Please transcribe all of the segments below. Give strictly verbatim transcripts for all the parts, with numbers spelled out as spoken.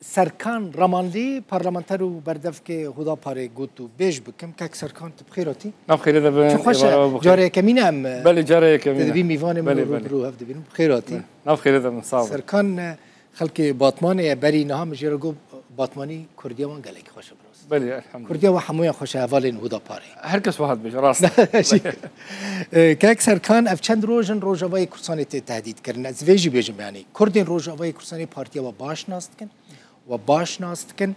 Serkan Ramanlî, parlamenter û berdevkê Huda Parê got û bêj bikim. Kek Serkan, tu bi xêr hatî? Nav xêrê de bin. Çi xweş e. Cara yekemîn e em. Belê, cara yekemîn. Te dibî mîvanê min û rû bi rû hev dibînim. Bi xêr hatî. Nav xêrê de bin, sağ ol. Serkan, e, xelkê Batmanê ye, berî niha min jê re got Batmanî, Kurdiya wan gelekî xweş e. Belê, elhamdulillah. Kurdiya we hemûyan xweş e, hevalên Huda Parê. Her kes wiha dibêje, rast. E, Kek Serkan, ev çend roj in Rojavayê Kurdistanê tê tehdît kirin. Ez vê jî bêjim, yanî Kurdên Rojavayê Kurdistanê partiya we baş nas dikin, we baş nas dikin.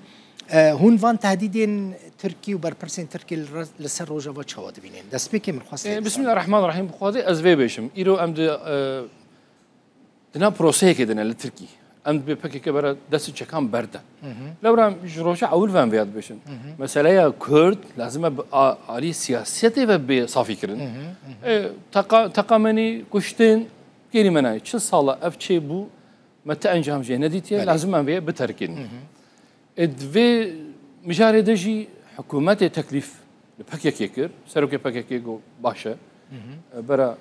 E, hûn van tehdîdên Tirkî û berpirsên Tirkî li re-, li ser Rojava çawa dibînin? Destpêkê min xwest vê E, bizanim. Bismillahirrahmanirrahîm. Bi Xwedê ez vê bêjim. Îro em di, e, di nav proseyekê de ne li Tirkî. Em dibê P K K bera dest û çekan berde. Lewra em ji roja ewil ve em vêya dibêjin. Meseleya Kurd lazim e bi a-, alî siyasetê ve bê safî kirin. E, teqa-, teqamenî, kuştin, gêrî me nayê. Çil sala ev çê bû, me ti encam jê nedîtiye, Belê. Lazim em vê biterkînin. E, di vê mijarê de jî hikûmetê teklîf li P K K kir. Serokê P K K got baş e. E, bera,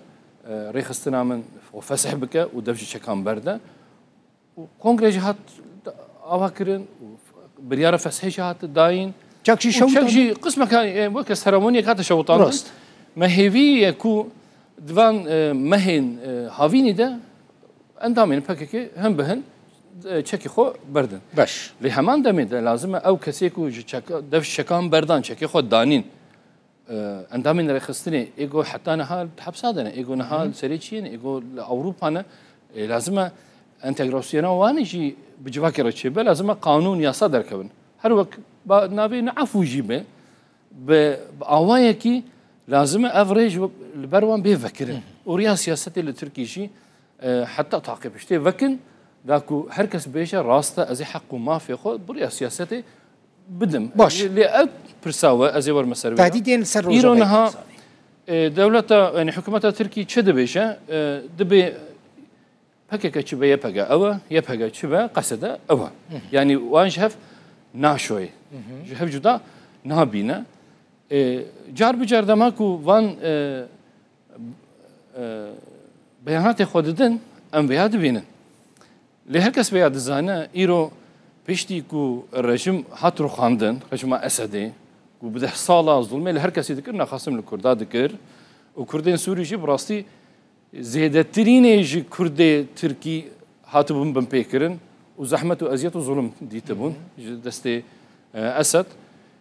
e, rêxistina min xwe fesih bike û dev ji çekan berde. Û kongre jî hat ava kirin û biryara feshê jî hat dayîn. Çak jî Û şewit çek hat. Jî qismeka, e, weke seremoniyek hate şewitandin. Rast. Me hêvî ye ku di van, e, mehên, e, havînî de endamên P K K hin bi hin, e, çekê xwe berdin. Beş. Lê heman demê de lazim e ew kesê ku ji çeka-, dev çekan berdan çekê xwe danîn, e, endamên rêxistinê, êgo heta niha hepsa de ne, êgo niha serê çiyê ne, êgo li Ewropa ne. E, lazim e entegrasyona wan jî bi civakê re çêbe, lazim e qanûn, yasa derkevin. Her wek ba navê ne efû jî be, bi, bi awayekî lazim e ev rêj li ber wan bê vekirin. Û riya siyasetê li Tirkî jî, e, heta taqê piştê vekin, da ku her kes bêje rast e, ez ê heq û mafê xwe bi riya siyasetê bidim. Baş. Lê ev pirsa we, ez ê werme ser wê. Tehdîdên li ser Rojavayê Îro niha, Kurdistanê. e, dewleta, yani hikûmeta Tirkî çi dibêje? E, dibê P K K çi be Y P G ew e, Y P G çi be Qesede ew e. Yani wan ji hev naşoyê. Ji hev cuda nabîne. E, car bi car dema ku van, e, e, beyanatê xwe didin, em vêya dibînin. Lê her kes vêya dizane, îro piştî ku rejim hat rûxandin, rejima Esedê, ku bi deh sala zulmê li her kesî dikir, naxasim li Kurda dikir û Kurdên Sûrî jî bi rastî zêdetirînê ji Kurdê Tirkî hatibûn binpêkirin û zehmet û eziyet û zulm dîtibûn ji destê, e, Esed.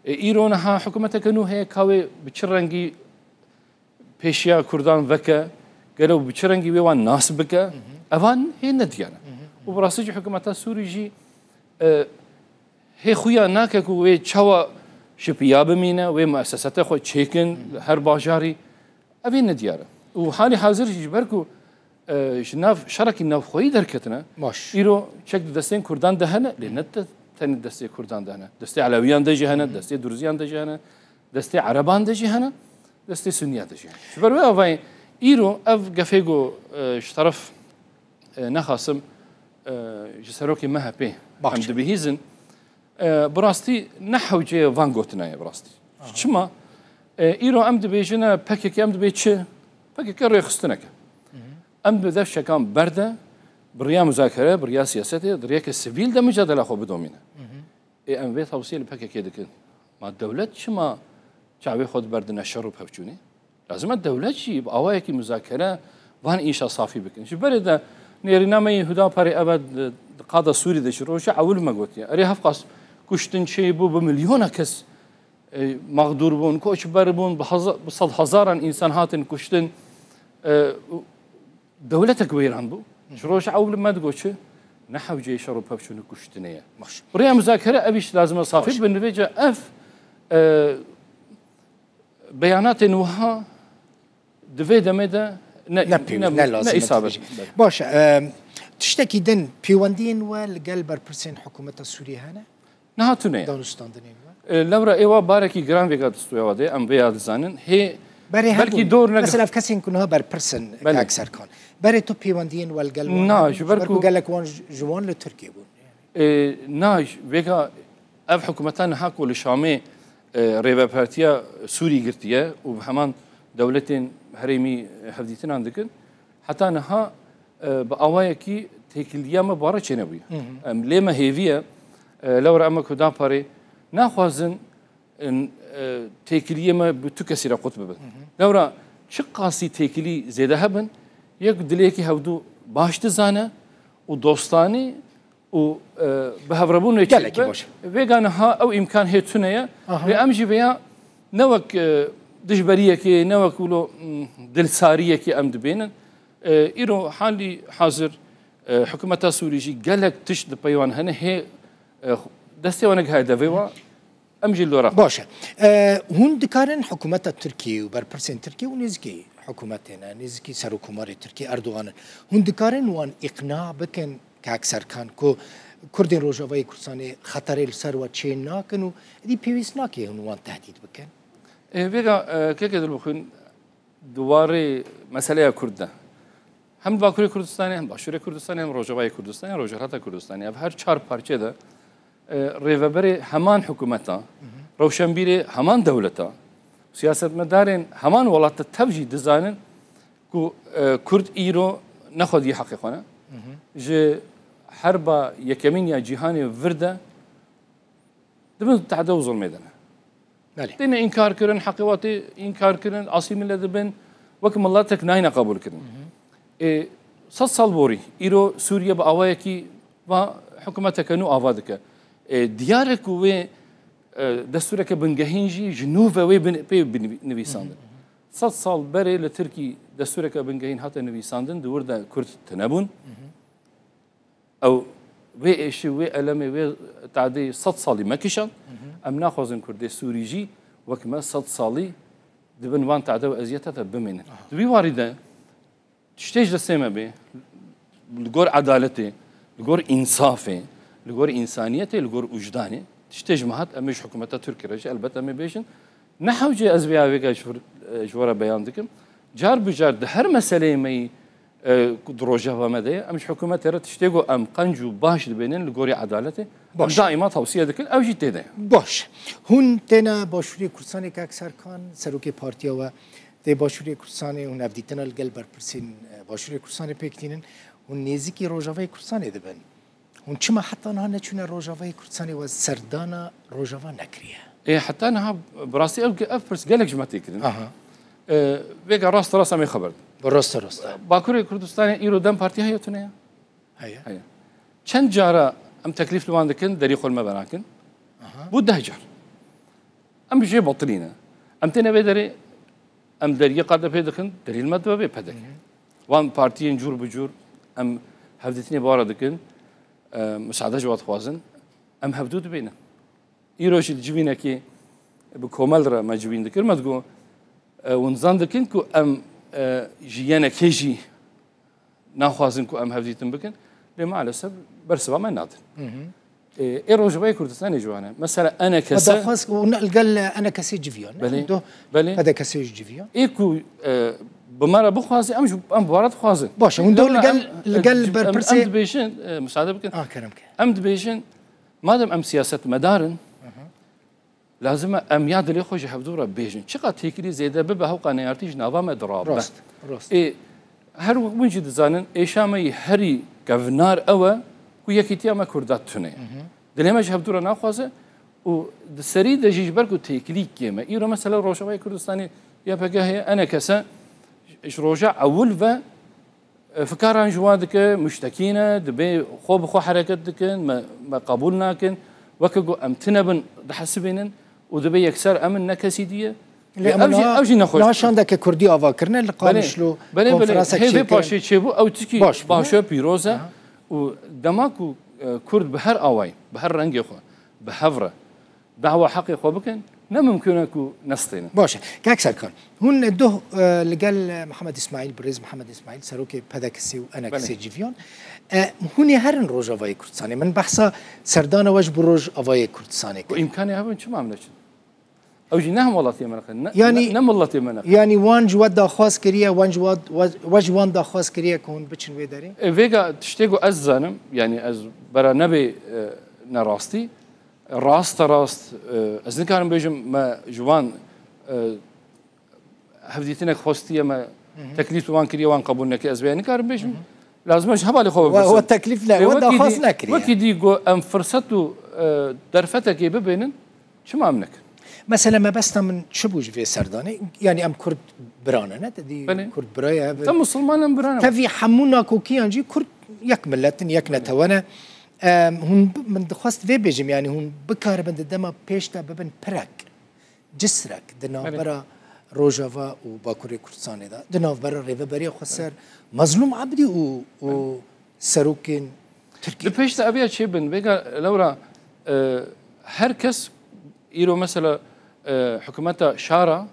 E, îro niha hikûmeteke nû heye ka wê bi çi rengî pêşiya Kurdan veke, gelo bi çi rengî wê wan nas bike, evan hê nediyane. Û bi rastî jî hikûmeta Sûrî jî, e, hê xuya nake ku wê çawa ji piya bimîne, wê muesesete xwe çêkin, her bajarî, ev ê nediyar e. Û halî hazir jî ji ber ku, e, ji nav şerekî navxweyî derketine, Baş. Îro çek di destên Kurdan de hene, lê ne te-, tenê destê Kurdan de hene. Destê Elewiyan de jî hene, destê Durziyan de jî hene, destê Ereban de jî hene, destê Sunniyan de jî hene. Ji ber wê avayê îro ev gefê ku, e, ji teref, e, nexasim, e, ji serokê M H P Baş. em dibihîzin, e, bi rastî ne hewceyê van gotina ye bi rastî. Çima? E, îro em dibêjine P K K, em dibê çi? P K K rêxistineke. Em bi dev çekan berde, bi riya muzakere, bi riya siyasetê, di riyeke sivîl de micadela xwe bidomîne. Ê em vê tawsiyê li P K K dikin. Ma dewlet çima çavê xwe diberdine şer û pevçûnê? Lazim e dewlet jî bi awayekî muzakere van îşa safî bikin. Ji berê de nêrîna me yê Huda Parê ev e di, di qada Sûrî de ji roja ewil me gotiye. Erê hevqas kuştin çêbû, bi milyona kes, e, mexdûr bûn, koçber bûn, bi heza-, bi sed hezaran însan hatin kuştin. E, Dewletek wêran bû. Ji roja ewil me digot çi? Ne hewceyê şer û pevçûn û kuştinê ye. Baş. Bi rêya muzakere ev îş lazim e safî Baş. bin. Vêca ev, e, beyanatên wiha di vê demê de ne, Ne pêwîst, ne lazim e isabet. Baş e, e, tiştekî din, pêwendiyên we li gel berpirsên hikûmeta Sûriyê hene? Niha tune ye. Danûstandinên we? E, lewra êwa barekî giran vêga distoya we de, em vê ya dizanin. Hê Berê belkî hebûn. dor ne- Mesela ev kesên ku niha berpirs in, Belê. Kak Serkan. Berê tu pêwendiyên we li gel wan Na, hebûn? ji ber Ji ber ku ku- gelek wan ji, ji wan li Tirkiyê bûn. E, na, vêga ev hikûmeta niha ku li Şamê, e, rêvepartiya Sûrî girtiye û bi heman dewletên herêmî hevdîtinan dikin, heta niha, e, bi awayekî têkiliya me bare çênebûye. Em lê me hêvî ye, E, lewra em wekî DAP'ê naxwazin, e, têkiliyê me bi tu kesî re qut bibin. Lewra çiqasî têkilî zêde hebin, yek dilê yekî hevdû baş dizane û dostanî û, e, bi hevrebûn wê Gelekî çêdibe. Baş. Vêga niha ew îmkan hê tune ye. Aha. Lê em jî vêya ne wek, e, dijberiyekê, ne wek wilo, m, dilsariyekê em dibênin. E, îro halî hazir, e, hikûmeta Sûrî jî gelek tişt di pey wan hene hê, e, destê wan negihaye devê wa. Em jî li we re. Baş e. E, hûn dikarin hikûmeta Tirkiyê û berpirsên Tirkiyê û nêzîkî hikûmetê ne, nêzîkî serokkomarê Tirkiyê Erdogan in. Hûn dikarin wan îqna bikin, Kak Serkan, ku Kurdên Rojavayê Kurdistanê xeterê li ser we çê nakin û êdî pêwîst nake hûn wan tehdît bikin? Ê, vêga, e, keke Dilbixwîn, di warê meseleya Kurd de, hem di Bakurê Kurdistanê, hem Başûrê Kurdistanê, hem Rojavayê Kurdistanê, Rojhilata Kurdistanê, ev her çar parçe de, e, rêveberê heman hikûmeta, rewşenbîrê heman dewleta, siyasetmedarên heman welat de tev jî dizanin ku, e, Kurd îro ne xwediyê heqê xwe ne. Ji herba yekemîn ya cîhanê vir de dibin tehde û zulmê de ne. Belê. Têne înkar kirin, heqê wa tê înkar kirin, asîmîle dibin, wek miletek nayne qebûl kirin. Ê, sed sal borî, îro Sûriye bi awayekî va hikûmeteke nû ava dike. Ê, diyar e ku wê, e, destûreke bingehîn jî ji nû ve wê bin-, pê binivî-, nivîsandin. Sed sal berê li Tirkî destûreke bingehîn hate nivîsandin, di wir de Kurd tune bûn. Ew vê êşî, wê elemê, wê tadê sed salî me kişand. Em naxwazin Kurdê Sûrî jî wek me sed salî di bin van tade û eziyeta de bimînin. Aha. Di vî warî de tiştê ji destê me bê, li gor edaletê, li gor însafê, li gor însaniyetê, li gor wijdanê, tiştê ji me hat, em ê ji hikûmeta Tirkiyê re jî elbet em ê bêjin. Ne hewce ez vê ya vêga ji vir, ji we re beyan dikim. Car bi car di her meseleyê me yî e, ku di rojeva me de ye. Em ji hikûmetê re tiştê ku em qenc û baş dibênin li gorî edaletê, em Baş. daîma tewsiye dikin, ew jî tê de ye. Baş. Hûn têne Başûrê Kurdistanê, Kak Serkan, serokê partiya we tê Başûrê Kurdistanê, hûn hevdîtina li gel berpirsên, e, Başûrê Kurdistanê pêk tînin, hûn nêzîkî Rojavayê Kurdistanê dibin. Hûn çima heta niha neçûne Rojavayê Kurdistanê we serdana Rojava nekiriye? Ê, heta niha bi rastî ev, ev pirs gelek ji me tê kirin. Aha. Ê, vêga rast rast em ê xeber din. Bi rast rast. Bakurê Kurdistanê îro DEM Partî heye tune ye? Heye. Heye. Çend cara em teklîf li wan dikin, derî xwe li me venakin? Aha. Bû deh car. Em jê betilî ne. Em têne vê derê, em deriyê KDP'ê dikin, derî li me dibe bê PDK. Hı hı. Wan partiyên cûr bi cûr em hevdîtinê bi wan re dikin, e, misaade ji wan dixwazin, em hevdû dibînin. Îro jî li civînekê bi komel re me civîn dikir, me digot, e, hûn zan dikin ku em, e, ji yenekê jî naxwazin ku em hevdîtin bikin, lê maalesef bersiva me nadin. Hı hı. Ê, ê Rojavayê Kurdistanê ji wan e. Mesela, enekese. Me daxwaz û ne, li gel enekesê civiyan, ne? Belê, Em do belê. PDK'sê ji civiyan. Ê ku, e, bi me re bixwaze, em ji, em bi wan re dixwazin. Baş e, hûn do Lewra li gel, em, li gel em, berpirsê em dibêjin, e, müsaade bikin. Ah, kerem ke. Em dibêjin, madem em siyasetmedar in, Hı hı. lazim e em ya dilê xwe ji hevdû re bêjin. Çiqa têkilî zêde bibe, hewqa neyartî ji nava me dirabe. Rast, rast. Ê, her wek hûn jî dizanin, êşa me yî herî kevnar ew e ku yekîtiya me Kurda tune ye. Hı hı. Dilê me ji hevdû re naxwaze û di serî de jî ji ber ku têkilî kêm e. Îro mesela Rojavayê Kurdistanê Y P G heye, enekese ji roja ewil ve E, fikaran ji wan dike, muştekî ne, dibê xwe bi xwe hereket dikin, me, me qebûl nakin. Weke ku em tune bin dihesibînin û dibê yekser em in, ne kesî dî ye. Lê Ev jî, niha, ev jî nexweş. Niha şandeke Kurdî ava kirine li Belê, Qamişlo belê, belê. konferansa Hê vê çêkirin. paşê çêbû, ew tikî Baş bû, baş ne? e, pîroz e. Aha. Û dema ku, e, Kurd bi her awayî, bi her rengê xwe, bi hev re, dawa heqê xwe bikin, ne mimkun e ku nestênin. Baş e. Kak Serkan, hûn doh, e, li gel Mihemed Îsmaîl, birêz Mihemed Îsmaîl, serokê PDK'sê û enekesê Belê. civiyan, e, hûn ê herin Rojavayê Kurdistanê. Min behsa serdana we ji bo Rojavayê Kurdistanê Ku kir. îmkanê hebin çima em neçin? Ew jî ne hemwelatiyê me nekin, ne, Yanî, ne, ne miletê me nekin. yanî wan ji we daxwaz kiriye, wan ji wa-, we, we ji wan daxwaz kiriye ku hûn biçin wê derê? E, vêga tiştê ku ez dizanim, yanî ez bera nebê, e, nerastî, Raste rast, e, ez nikarim bêjim me ji wan, e, hevdîtinek xwestiye, me Hı hı. teklîf wan kiriye, wan qebûl nekiriye, ez vê nikarim bêjim. Hı hı. Lazim e ji hevalê xwe We, bipirsin. we teklîf ne, Lê we wekî daxwaz dî, nekiriye. wekî dî got em firset û, e, derfetekê bibênin, çima em nekin? Mesela mebesta min çi bû ji vê serdanê? Yanî em Kurd birane ne? Te dî Belê. Kurd biraya hebe. Te Musulman em birane. Tevî hemû nakokiyan jî Kurd yek millet in, yek netewe ne. Em, hûn bi- min dixwest vê bêjim, yanî hûn bikaribin di dema pêş de bibin pirek, cisrek di navbera Rojava û Bakurê Kurdistanê de, di navbera Rêveberiya Xweser Mezlûm Ebdî û, û serokên Tirkiye. Di pêş de eviya çêbin, vêga lewra, e, her kes îro mesela, e, hikûmeta şara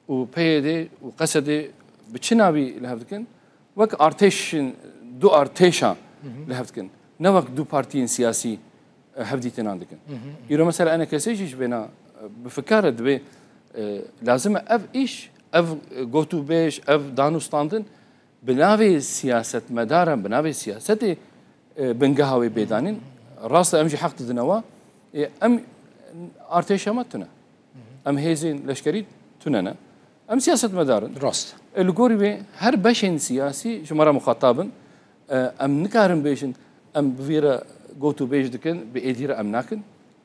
û P Y D û Qesedê bi çi navî li hev dikin? Wek artêşin, du artêşa li hev dikin. Ne wek du partiyên siyasî, e, hevdîtinan dikin. Îro mesela E N K S jî ji vêna, e, bi fikar e, dibê, e, lazim e ev îş, ev, e, gotûbêj, ev danûstandin bi navê siyasetmedaran, bi navê siyasetê, e, bingeha wê bêdanîn. Rast e, em jî heq didine wa. E, em artêşa me tune. Em hêzên leşkerî tune ne. Em siyasetmedar in. Rast. E, li gorî wê her beşên siyasî ji me re muxatab in. E, em nikarin bêjin, em bi vî re gotûbêj dikin, bi êdî re em nakin.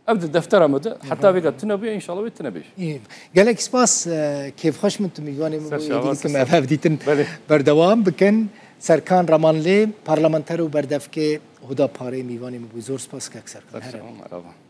Ev di deftera me de, heta vêga tune bûye, înşallah wê tune bêje. Î, gelek spas, e, kêfxweş min tu mîvanê min bû, êdî dikim ev hevdîtin berdewam bikin. Serkan Ramanlê, parlamenter û berdevkê Huda Parê mîvanê min bû. Zor spas kek Serkan. Her Merhaba.